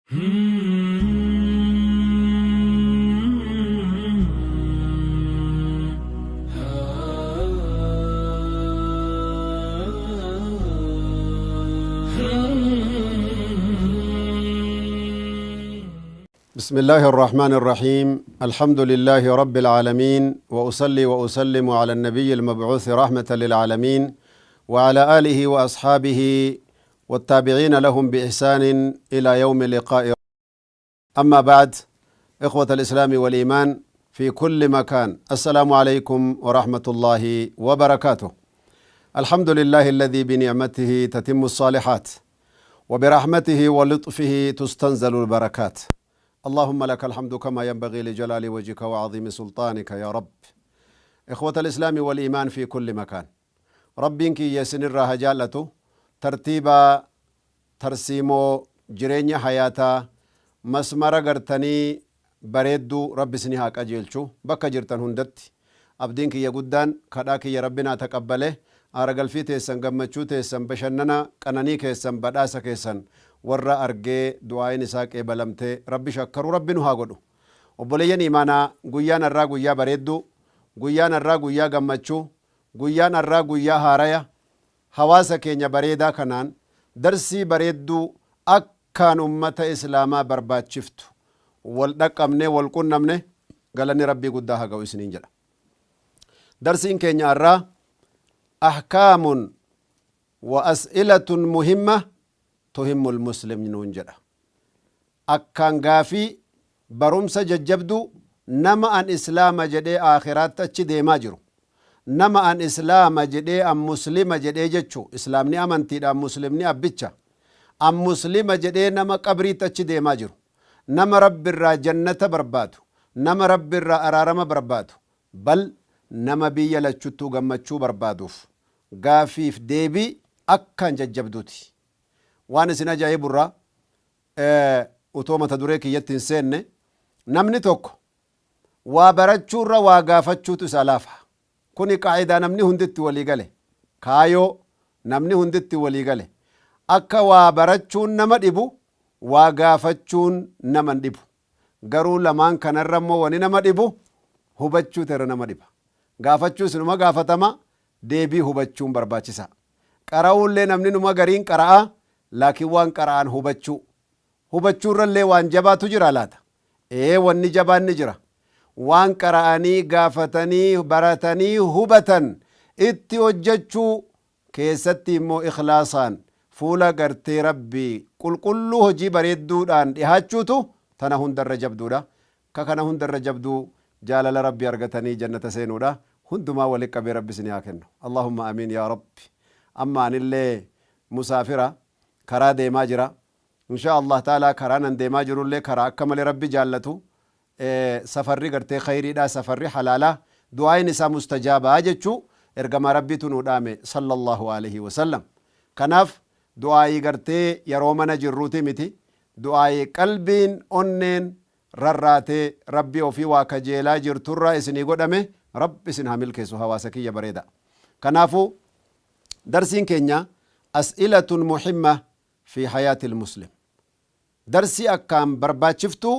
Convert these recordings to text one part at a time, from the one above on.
بسم الله الرحمن الرحيم. الحمد لله رب العالمين، وأصلي وأسلم على النبي المبعوث رحمة للعالمين وعلى آله وأصحابه والتابعين لهم بإحسان إلى يوم اللقاء. أما بعد، إخوة الإسلام والإيمان في كل مكان، السلام عليكم ورحمة الله وبركاته. الحمد لله الذي بنعمته تتم الصالحات وبرحمته ولطفه تستنزل البركات. اللهم لك الحمد كما ينبغي لجلال وجهك وعظيم سلطانك يا رب. إخوة الإسلام والإيمان في كل مكان، ربك يسن الرهجالة ترتيبا ترسيمو جرين حياتا مسمرة قرتني بريدو رب سنها كأجيلشو بكا جرتن هندت أبدينك يا قدان كداك يا ربنا تقبله أرجل في تيسن قمتشو تيسن بشننا كناني كيسن بداسة كيسن warra argee du'aayin isaa qeebalamtee rabbi shakkaru rabbi nu haa godhu. Obboleeyyan imaanaa, guyyaan har'aa guyyaa bareedduu, guyyaan har'aa guyyaa gammachuu, guyyaan har'aa guyyaa haaraya hawaasa keenya bareedaa kanaan darsii bareedduu akkaan ummata islaamaa barbaachiftu wal dhaqqabne wal qunnamne galanni rabbii guddaa haa ga'u isiniin jedha. Darsiin keenya har'aa ahkaamun wa as'ilatun muhimma تهم المسلم نون جدا. أكان غافي برمسة ججبدو نما أن إسلام جدي آخرات تشدي ماجرو، نما أن إسلام جدي أم مسلم جدي جتشو إسلامني أمنتي أم مسلمني أبتشا أم مسلم جدي نما قبري تشدي ماجرو، نما رب الرا جنة برباتو، نما رب الرا أرارم برباتو، بل نما بيا لچتو غمچو بربادوف غافي في ديبي أكان ججبدوتي. waan isin ajaa'iburraa utoo mata duree kiyyatti hin seenne, namni tokko waa barachuurra waa gaafachuutu isa laafa. Kuni qaa'idaa namni hunditti walii gale, kaayoo namni hunditti walii gale. Akka waa barachuun nama dhibu waa gaafachuun nama hin dhibu. Garuu lamaan kanarra immoo wani nama dhibu hubachuutu irra nama dhiba. Gaafachuus numa gaafatama, deebii hubachuun barbaachisa. Qara'uullee namni numa gariin qara'a, laakiin waan qara'an hubachuu hubachuurrallee waan jabaatu jira laata? Wanni jabaan ni jira. Waan qara'anii gaafatanii baratanii hubatan itti hojjechuu keessatti immoo ikhlaasaan fuula gartee rabbii qulqulluu hojii bareedduudhaan dhihaachuutu tana hundarra jabduudha. Ka kana hundarra jabduu jaalala rabbii argatanii jannata seenuudha. Hundumaa walitti qabee rabbi isinii haa kennu. Allahumma amiin yaa rabbi. Amma anillee musaafira karaa deemaa jira. Insha Allah taala karaa nan deemaa jirullee karaa akka malee rabbi jaallatu. Safarri gartee khayriidha, safarri halaalaa, du'aayin isaa mustajaabaa jechuu ergamaa rabbiitu nuu dhaame sallallahu alaihi wasallam. Kanaaf du'aayii gartee yeroo mana jirruuti miti, du'aayii qalbiin onneen rarraatee rabbi ofii waa kajeelaa jirturraa isinii godhame rabbi isin haa milkeessu hawaasa kiyya bareeda. Kanaafuu darsiin keenya as'ilatun muhimma fi hayaati ilmuslim, darsii akkaan barbaachiftu,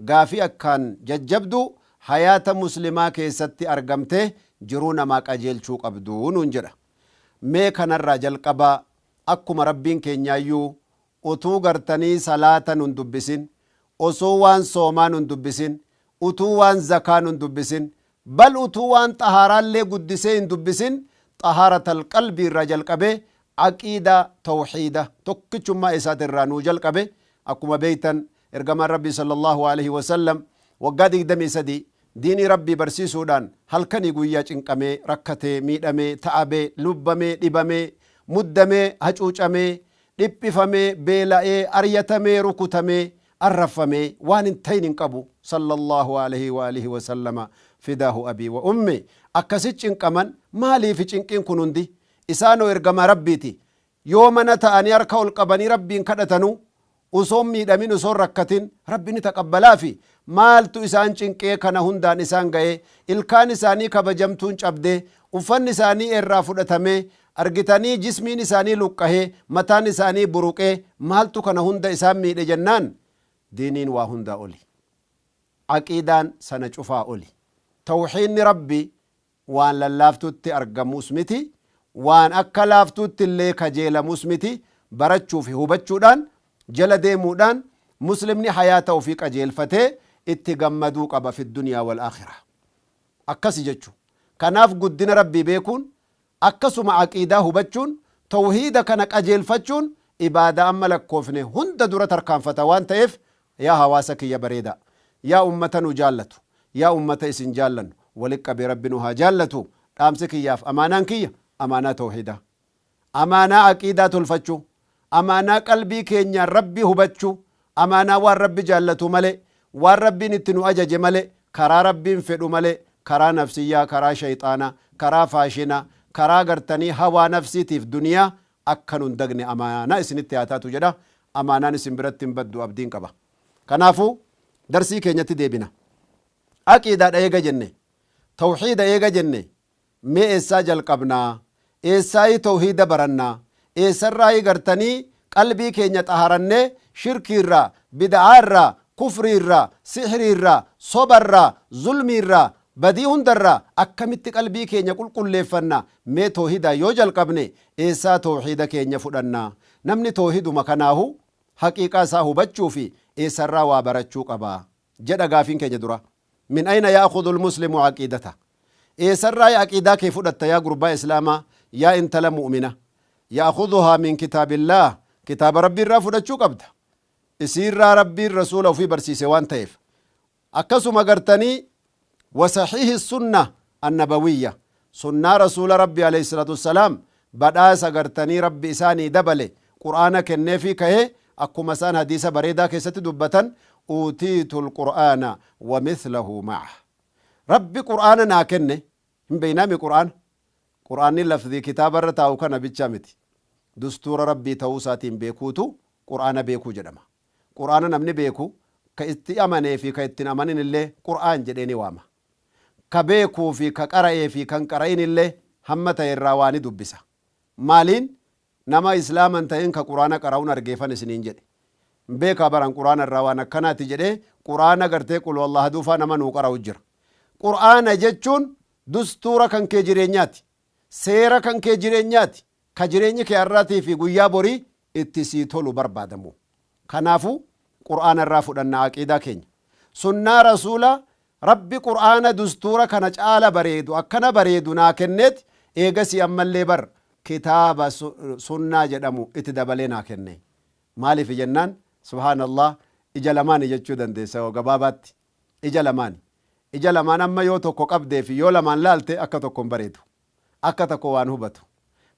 gaafii akkaan jajjabdu hayaata muslimaa keessatti argamte jiruu namaa qajeelchuu qabdu nuun jedha. Mee kanarraa jalqabaa akkuma rabbiin keenyaayyuu utuu gartanii salaata nun dubbisin, osoo waan soomaa nun dubbisin, utuu waan zakaa nun dubbisin, bal utuu waan xahaaraallee guddisee hin dubbisin, xahaaratal qalbii irraa jalqabee aqiida tawxiida tokkichummaa isaatirraa nuu jalqabe. Akkuma beeytan ergamaan rabbii sallallahu alaihi wasallam waggaa 23 diinii rabbii barsiisuudhaan halkanii guyyaa cinqamee rakkatee miidhamee ta'abee lubbamee dhibamee muddamee hacuucamee dhiphifamee beela'ee aryatamee rukutamee arrafamee waan hin ta'in hin qabu sallallahu alaihi wa alihi wasallama fidaahu abii wa ummi. Akkasi cinqaman maaliif cinqiin kun hundi? Isaanoo ergamaa rabbiiti. Yoo mana ta'anii harka ol qabanii rabbiin kadhatanuu osoon miidhamin osoon rakkatin rabbi ni taqabbalaafi. Maaltu isaan cinqee kana hundaan isaan ga'ee? Ilkaan isaanii kabajamtuun cabdee, uffanni isaanii irraa fudhatamee, argitanii jismiin isaanii luqqahee, mataan isaanii buruqee, maaltu kana hunda isaan miidhe jennaan Diiniin waa hundaa oli, aqiidaan sana cufaa oli. Tawxiidni Rabbi waan lallaaftutti argamus miti, waan akka laaftutti illee kajeelamus miti. Barachuu fi hubachuudhaan jala deemuudhaan muslimni hayaata ofii qajeelfatee itti gammaduu qaba fi dunyaa wal aakhira. Akkasi jechu. Kanaaf guddina Rabbii beekuun, akkasuma aqiidaa hubachuun, tawhiida kana qajeelfachuun ibaada amma lakkoofne hunda dura tarkaanfata waan ta'eef, yaa hawaasa kiyya bareeda, yaa ummata nu jaallatu, yaa ummata isin jaallannu walit qabee Rabbi nu haa jaallatu, dhaamsi kiyyaaf amaanaan kiyya amaanaa tawhiidaa, amaanaa aqiidaa tolfachuu, amaanaa qalbii keenyaan Rabbi hubachuu, amaanaa waan Rabbi jaallatu malee, waan Rabbiin itti nu ajaje malee, karaa Rabbiin fedhu malee, karaa nafsiyyaa, karaa shayxaanaa, karaa faashinaa, karaa gartanii hawaa nafsiitiif duniyaa akka nun dagne amaanaa isinitti haa taatu jedha. Amaanaan isin biratti hin baddu abdiin qaba. Kanaafuu darsii keenyatti deebina. Aqiidaadha eega jenne, tawxiida eega jenne, mee eessaa jalqabnaa? Eessaayii tawhiida barannaa? Eessarraayii gartanii qalbii keenya xaharannee shirkiirraa, bid'aarraa, kufriirraa, sihriirraa, sobarraa, zulmiirraa, badii hundarraa akkamitti qalbii keenya qulqulleeffanna? Mee tawhiidaa yoo jalqabne eessaa tawhiida keenya fudhannaa? Namni tawhiiduma kanaahu haqiiqaa isaa hubachuu fi eessarraa waa barachuu qaba jedha gaafiin keenya dura. Min ayna ya'khudhu almuslimu aqiidata? Eessarraa aqiidaa kee fudhatta yaa gurbaa islaamaa, yaa intala mu'mina? Ya'khudhuhaa min kitaabillaah. Kitaaba Rabbii irraa fudhachuu qabda, isiirraa Rabbiin rasuula ofii barsiise waan ta'eef. Akkasuma gartanii wasaxiihi sunna annabawiyya, sunnaa rasuula Rabbi alayhi salaatu wassalaam, badhaasa gartanii Rabbi isaanii dabale Qur'aana kenneefii kahee, akkuma isaan hadiisa bareedaa keessatti dubbatan, uutiitu lqur'aana wa mithlahu ma'a. Rabbi Qur'aana naa kenne. Hin beeynaami Qur'aana? Qur'aanni lafdii kitaaba irra taa'u kana bichaa miti. Dustuura Rabbii ta'uu isaatiin beekuutu Qur'aana beekuu jedhama. Qur'aana namni beeku ka itti amanee fi ka ittiin amanin illee Qur'aan jedhee ni waama. Ka beekuu fi ka qara'ee fi kan qara'in illee hamma ta'e irraa waa ni dubbisa. Maaliin nama islaaman ta'in ka Qur'aana qara'uun argeefan isiniin jedhe beekaa baran Qur'aana irraa waan akkanaati jedhee Qur'aana gartee qul wallah duufaa nama nuu qara'u jira. Qur'aana jechuun dustuura kan kee jireenyaati, seera kan kee jireenyaati, ka jireenyi kee har'aatii fi guyyaa borii itti sii tolu barbaadamu. Kanaafu Qur'aana irraa fudhanna aqiidaa keenya, sunnaa rasuula Rabbi. Qur'aana dustuura kana caala bareedu, akkana bareedu naa kenneet, eegasii ammallee bar kitaaba sunnaa jedhamu itti dabalee naa kenne. Maaliif jennaan, subhaanallah, ija lamaani jechuu dandeessa gabaabaatti. Ija lamaani, ija lamaan amma yoo tokko qabdee fi yoo lamaan laalte akka tokko hin bareedu, akka tokko waan hubatu.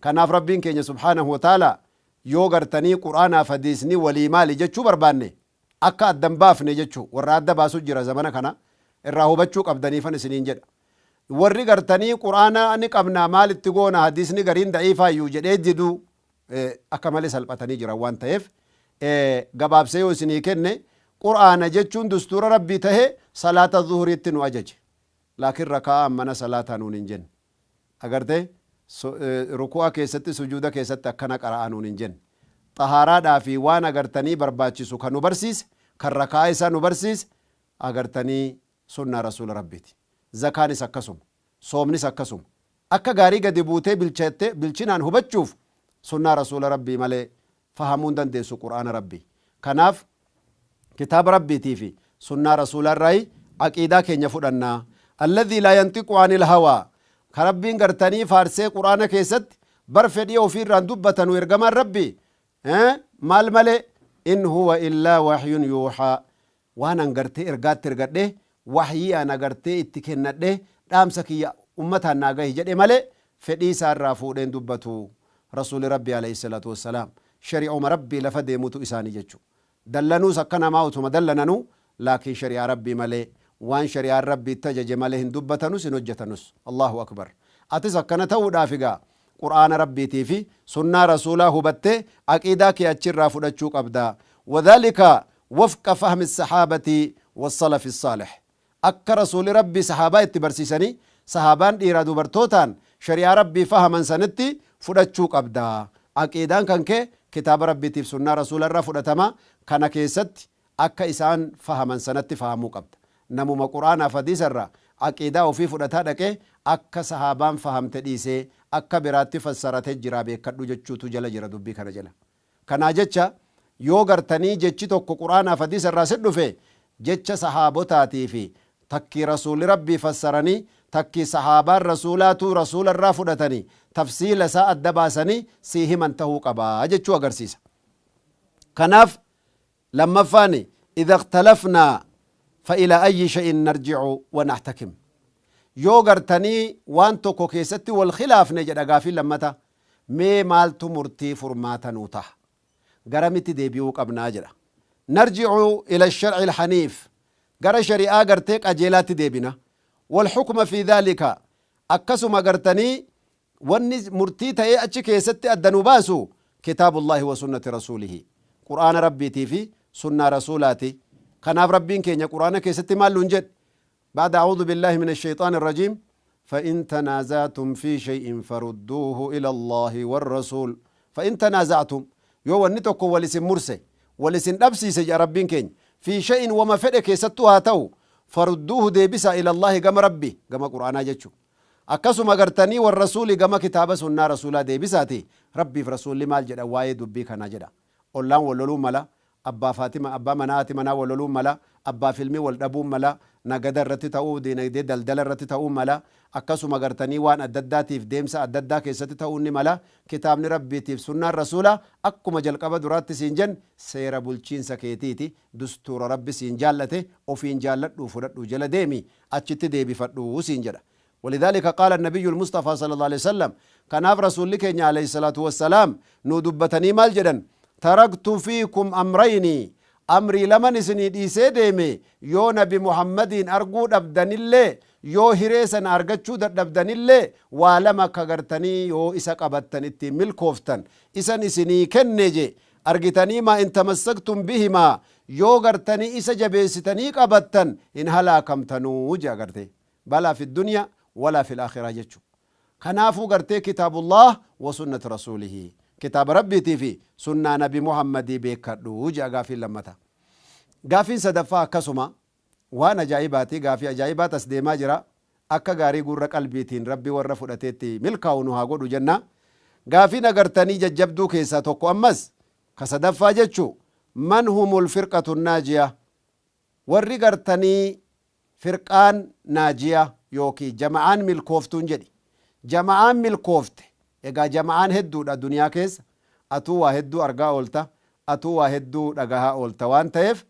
Kanaaf Rabbiin keenya subhaanahu wa ta'ala yoo gartanii Qur'aanaaf hadiisni walii maali jechuu barbaanne, akka addan baafne jechuu, warra adda baasu jira zamana kana, irraa hubachuu qabdaniifan isiniin jedha. Warri gartanii Qur'aana ni qabnaa, maalitti goona, hadiisni gariin da'iifaayyuu jedhee diduu akka malee salphatanii jiran waan ta'eef, gabaabsee yoo isinii kenne, Qur'aana jechuun dustuura Rabbii tahe. Salaata zuhuriitti nu ajaje, laakiin rakaa ammana salaataa nuun hin jenne. Agartee, ruku'a keessatti, sujuuda keessatti akkana qara'a nuun hin jenne. Xahaaraadhaa fi waan agartanii barbaachisu kan nu barsiise, kan rakaa isaa nu barsiise, agartanii, sunnaa rasuula Rabbiiti. Zakaanis akkasuma, soomnis akkasuma. Akka gaarii gadi buutee bilchatte bilchinaan hubachuuf sunnaa rasuula Rabbii malee fahamuu hin dandeessu Qur'aana Rabbii. Kanaaf kitaaba Rabbiitii fi sunnaa rasuulaa irraayi aqiidaa keenya fudhannaa. Alladhii laa yanxiqu anil hawaa, ka Rabbiin gartanii faarsee Qur'aana keessatti bar fedhii ofii irraan dubbatanu ergamaan Rabbii maal malee, in huwa illaa wahyun yuuhaa, waan an gartee ergaatti ergadhe, wahyii an agartee itti kennadhe, dhaamsa kiyya ummataan naa gahi jedhe malee fedhii isaa irraa fuudheen dubbatu. Rasuuli Rabbii alayhi salaatu wassalaam shari'uma Rabbii lafa deemutu isaanii jechu. Dallanuus akka namaa utuma dallananuu, laakiin shari'aa Rabbii malee, waan shari'aan Rabbii itti ajaje malee hin dubbatanus, hin hojjetanus. Allahu akbar! Atis akkana ta'uudhaaf egaa Qur'aana Rabbiitii fi sunnaa rasuulaa hubattee aqiidaa kee achirraa fudhachuu qabda. Wadhalika wafqa fahmi sahaabati wassalafi saalih, akka rasuuli Rabbii sahaabaa itti barsiisanii, sahaabaan dhiiraa dubartootaan shari'aa Rabbii fahaman sanitti fudhachuu qabda. Aqiidaan kan kee kitaaba Rabbiitiif sunnaa rasuula irraa fudhatama. Kana keessatti Akka isaan fahaman sanatti fahamuu qabda. Namuma Qur'aanaaf hadiisa irraa aqiidaa ofii fudhataa dhaqee akka sahaabaan fahamte dhiisee akka biraatti fassarate jiraa beekadhu jechuutu jala jira dubbii kana jala. Kanaa jecha yoo gartanii jechi tokko Qur'aanaaf hadiisa irraa sit dhufe, jecha sahaabotaatii fi takkii rasuulli Rabbii fassaranii, takkii sahaabaan rasuulaatuu rasuula irraa fudhatanii tafsiila isaa adda baasanii sii himan tahuu qabaa jechuu agarsiisa. Kanaaf lammaffaan, idha ikhtalafnaa fa ila ayyi shay'in narji'u wa nahtakim. Yoo gartanii waan tokko keessatti wal khilaafne jedha gaafiin lammata, mee maaltu murtii furmaata nuu taha, garamitti deebi'uu qabnaa jedha. Narji'u ila shar'i alhaniif, gara shari'aa gartee qajeelaatti deebina. Wal hukma fi dhalika, akkasuma gartanii wanni murtii ta'ee achi keessatti adda nu baasu kitaabullahi wa sunnati rasuulihi, Qur'aana Rabbiitii fi sunnaa rasuulaati. Kanaaf Rabbiin keenya Qur'aana keessatti maal nuun jedhe? Ba'da a'uudhu billahi min ashayxaani irrajiim, فإن تنازعتم في شيء فردوه إلى الله والرسول. فإن تنازعتم، yoo wanni tokko wal isin murse, wal isin dhabsiise jedha Rabbiin keenya, في شيء wama fedhe keessattuu haa ta'u, فردوه deebisa, إلى الله gama Rabbi, gama Qur'aanaa jechu, akkasuma gartanii والرسول gama kitaaba sunnaa rasuulaa deebisaati. Rabbiif rasuulli maal jedha waa'ee dubbii kanaa jedha. Ollaan wal loluu mala, abbaa Faatima, abbaa manaa, haati manaa wal loluu mala, abbaa filmii wal dhabuu mala, nagada irratti ta'uu, diinagdee daldala irratti ta'uu mala, akkasuma gartanii waan adda addaatiif deemsa adda addaa keessatti ta'uu ni mala. Kitaabni Rabbiitiif sunnaan rasuula akkuma jalqaba duraatti siin jen seera bulchiinsa keetiiti. Dustuura Rabbi siin jaallate ofiin jaalladhuu fudhadhuu jala deemi, achitti deebifadhuu siin jedha. ولذلك قال النبي المصطفى صلى الله عليه وسلم، كناف رسول لك عليه الصلاة والسلام نو دبتني مال جدا، تركت فيكم أمرين، أمري لمن سني ديسee deeme, yoo nabi Muhammadiin arguu dhabdanillee, yoo hiree sana argachuu dadhabdanillee, waa lama ka gartanii yoo isa qabattan ittiin milkooftan isan isinii kenne je. Argitanii, ما إن تمسكتم بهما, yoo gartanii isa jabeessitanii qabattan hin halaakamtanuu je agarte, بلا في الدنيا ولا في الآخرة jechu. Kanaafuu gartee كتاب الله وسنة رسوله, kitaaba Rabbiitii fi sunnaa nabi Muhammadii beekadhu jedha gaafiin lammata. Gaafiin sadaffaa akkasuma waan ajaa'ibaati. Gaafii ajaa'ibaat as deemaa jira. Akka gaarii gurra qalbiitiin Rabbi warra fudhateetti milkaa'u nu haa godhu jenna. Gaafiin agartanii jajjabduu keessaa tokko ammas ka sadaffaa jechu, من هم الفرقة الناجية? Warri gartanii firqaan naajiya yookii jama'aan milkooftuun jedhi, jama'aan milkoofte. Egaa jama'aan hedduudha duniyaa keessa. Atuu waa hedduu argaa oolta, atuu waa hedduu dhagahaa oolta. Waan ta'eef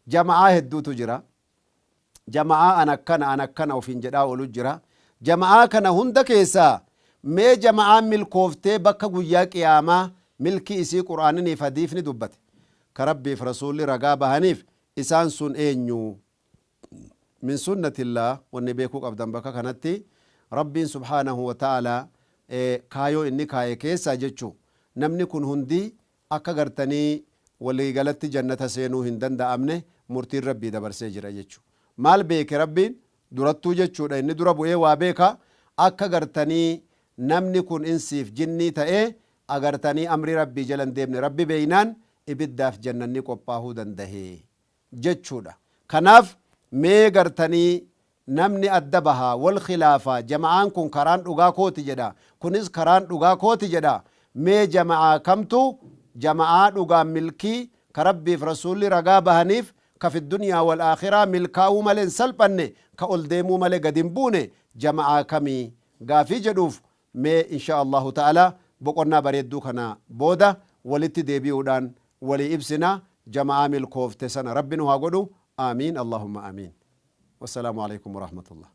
jama'aa hedduutu jira. Jama'aa an akkana, an akkana ofiin jedhaa oolu jira. Jama'aa kana hunda keessaa mee jama'aan milkooftee bakka guyyaa qiyaamaa milki isii Qur'aaniniif hadiifni dubbate, ka Rabbiif rasuulli ragaa bahaniif, isaan sun eenyu? من سنة الله, wanni beekuu qabdan bakka kanatti, Rabbiin سبحانه وتعالى kaayoo inni kaaye keessaa jechu namni kun hundi akka gartanii waliigalatti jannata seenuu hin danda'amne murtiin Rabbii dabarsee jira jechu. Maal beeke Rabbiin durattuu jechuudha? Inni dura bu'ee waa beeka. Akka gartanii namni kun insiif jinnii ta'ee agartanii amrii Rabbii jala hin deemne Rabbi beeynaan ibiddaaf jannanni qophaa'uu dandahe jechuudha. Kanaaf mee gartanii namni adda bahaa wal khilaafaa, jama'aan kun karaan dhugaa kooti jedha, kunis karaan dhugaa kooti jedha. Mee jama'aa kamtu jama'aa dhugaan milkii ka Rabbiif rasuulli ragaa bahaniif, ka في الدنيا والآخرة milkaa'uu malee hin salphanne, ka ol deemuu malee gad hin buune, jama'aa kamii gaafii jedhuuf, mee إن شاء الله تعالى boqonnaa bareedduu kana booda walitti deebi'uudhaan walii ibsina. Jama'aa milkoofte sana Rabbi nu haa godhu. آمين، اللهم آمين. والسلام عليكم ورحمة الله.